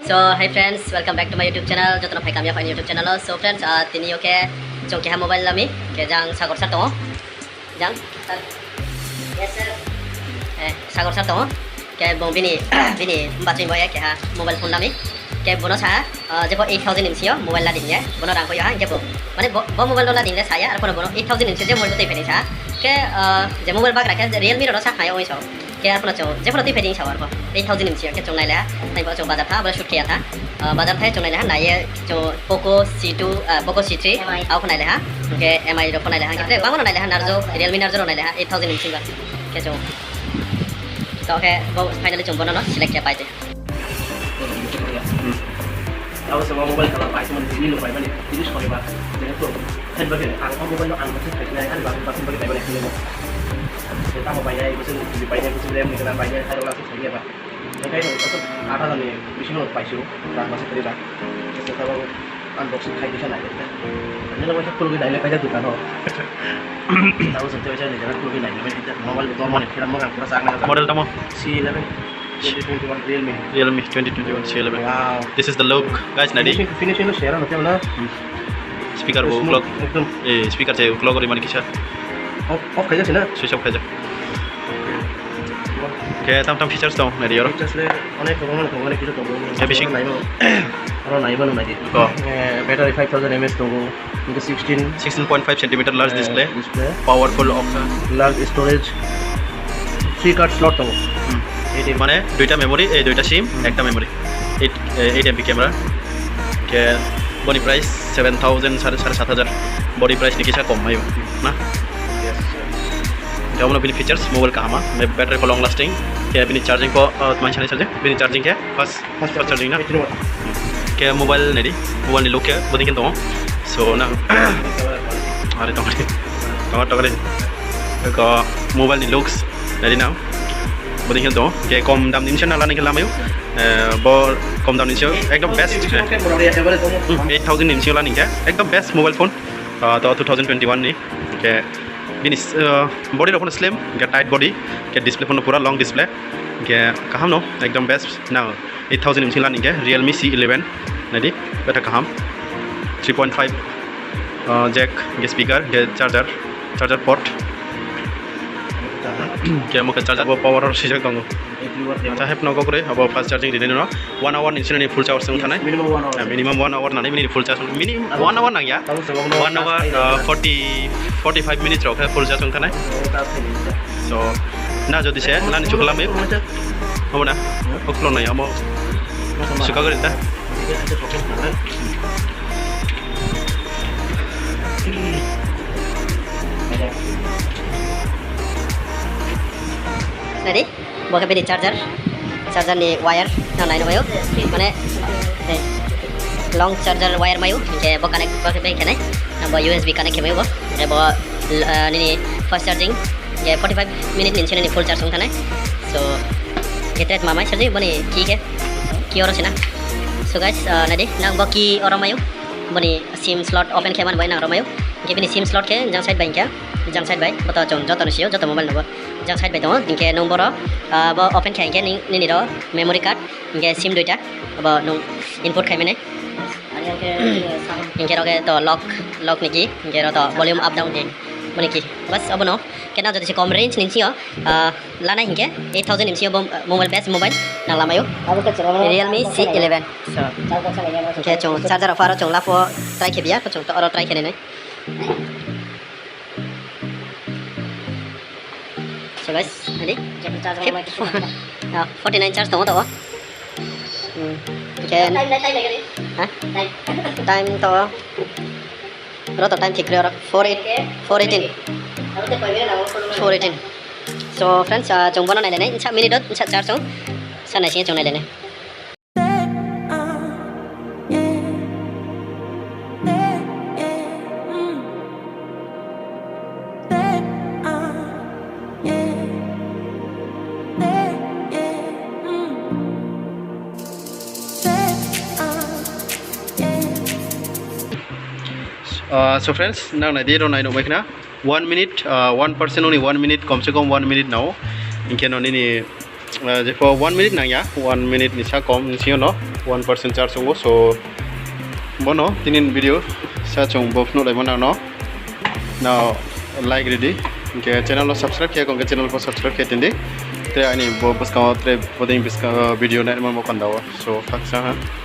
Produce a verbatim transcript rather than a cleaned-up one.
So, hi friends, welcome back to my YouTube channel. Joto no phaikam ya phaini YouTube channel o. So friends, ah, tini yo khe chung keha mobile lami, khe jang Sagor sir tong ou. Jang, sir. Yes, sir. Eh, Sagor sir tong ou. Khe bung bini, bini bachoi bo ye keha mobile phone lami. Khe bono sa, ah, jepho eight thousand ni bsing yo mobile la di hing ye, bono rang kho yo ha, hing khe bo, mane bo, bo mobile no la di hing le sa ya, arphuh no bono eight thousand ni bsing je mobile bo tui phai ni sa. Khe, ah, je mobile bagra khe Realme rao no sa phai ong so. Khe arphuh no chung, jepho no tui phai di hing sa arphuh. Eight thousand ni bsing yo khe chung nai le ha, tei bo chung bazar tha, bo shoot khe ya tha. Ah, bazar thai chung nai le ha, nai ye chung Poco C two, ah, Poco C three, abo pho nai le ha. Hing khe M I rao pho nai le ha, hing khe tre bangma no nai le ha, Narzo, Realme Narzo rao nai le ha, eight thousand ni bsing ba. Khe chung, to khe bo finally chung bono no select khe pai tei. Abo se bo mobile kala pai se mani, bini no pai mani, bini sori ba. Jene to, khen ba khe, ang bo mobile no ang bo se khai nai, ani ba, ba khen ba khe pai mani, khe bo. Tamo pai nai, bo se bai nai, bo se bai nai, bo se bai nai, hai rao la se sai ya ba. Ongkha no kosok aat hajar ni bisi no paisi ou, rang masa kri ba. Khe tabuk unboxing khai di khe nai le khe. Nini waisa khulugwi nai le paijak dukan o. Tabuk se waisa nini jora khulugwi nai le paijak mobile bo tongmani, khe mobile pura chak nai. Model tamo? C eleven, twenty twenty-one Realme. Realme twenty twenty-one C eleven. Wow. This is the look, guys, nai di. Finishing, finishing no sera no tei na. Hmm. Speaker bo smooth, uklok, ekdom. Eh, speaker se uklok rimani kisa. Off, off khaijak se na? Switch off khaijak. Khe tam tam features tong, nai di oro. Features le onek rokom, onek rokom, onek feature tong. Khe bisi? Oro nai mano, oro nai mano nai di. Oh. Eh, battery five thousand mAh tong ou. Hingkhe sixteen, sixteen point five centimeter large, eh, display. Display. Powerful of large storage. Three card slot tong ou. Hmm. Mane duita memory, eh, duita sim, hmm, ekta memory. Eight, eh, eight M P camera. Khe boni price seven thousand, sare, sare sat hajar. Body price ni kisa kom mai ou, na? Yes, sir. Khe omo no bini features, mobile kaham, battery pho long lasting. Khe bini charging pho, uh, tma sanai charging? Bini charging khe fast, fast charging na? Eighteen watt. Khe mobile nai di, mobile ni look khe bodei khe tong ou. So, na, are tong di, tong, tong di. Khe mobile ni looks nai di na. Bodei khe tong ou. Khe kom dam ni bsing yo na lani khe lamai ou. Eh, bo kom dam ni bsing yo ekdom best. Eight thousand ni bsing yo lani khe ekdom best mobile phone. Ah, to two thousand twenty-one ni. Khe bini, eh, body rao pho no slim, khe tight body, khe display pho no pura long display. Khe kaham no, ekdom best na. Eight thousand ni bsing yo lani khe Realme C eleven. Nai di, betha kaham. Three point five, ah, jack, khe speaker, khe charger, charger port. Khe omo khe charger bo power sijak tong ou. Acha, hep no kok re, abo fast charging rinai no. One hour ni bsing yo ni full charge ong thanai. Minimum one hour. Eh, minimum one hour nani mini full charge. Minimum one hour nang ya. One hour, uh, forty, forty-five minutes rao khe full charge ong thanai. So, na jodi se, na ni chukla mi. Abo na? Oklo nai amo. Suka gori ta. Nai di. Bo khe bini charger, charger ni wire no nai no mai ou, mane, eh, long charger wire mai ou, hingkhe bo connect, bo khe bai khe nai, nang bo U S B connect khe mai ou bo, hingkhe bo, eh, nini fast charging, hingkhe forty-five minute ni bsing yo nini full charge ong thanai. So, hingkhe tre tma mai charging, boni key khe, key oro se na. So guys, eh, nai di, nang bo key oro mai ou, boni sim slot open khe mani bai nang oro mai ou, hingkhe bini sim slot khe jang side bai hingkhe, jang side bai, bo to chung joto no si ou, joto mobile no bo. Jang side bai tong ou, hingkhe nung boro, ah, bo open khe hingkhe ning, nini ro memory card, hingkhe sim duita, abo nung input khai mani. Hingkhe ro khe to lock, lock ni key, hingkhe ro to volume up down ni, mani key. Bas, abo no. Khe nang jodi se kom range ni bsing yo, ah, lanai hingkhe eight thousand ni bsing yo bo, ah, mobile, best mobile nang lamai ou. Realme C eleven. So, hingkhe chung charger rao pho aro chung lapho try khe biya, chung to aro try khe nai nai. So guys, nai di. Ah, forty-nine charge tong ou to. Hmm. Hingkhe, ha? Time to. Ro to time thik khe oro four eight, four eighteen. Four eighteen. So friends, ah, chung bono nai lai nai, nsa minute dot, nsa charge ong. Sa nai sing chung nai lai nai. Ah, so friends, nang nai di ro nai nuh mai khna. One minute, ah, one percent only one minute, kom se kom one minute nao. Hingkhe no nini, ah, jepho one minute nang ya, one minute ni sa kom ni sing yo no. One percent charge ong ou, so bono tini ni video sa chung bo phnuhlaimo nang no. Nrao like ri di. Hing khe channel no subscribe khe ya kong khe channel pho subscribe khe tong di. Tre aini bo buskang wo tre bodei buskang, video naimo panda wo. So khakchang ha.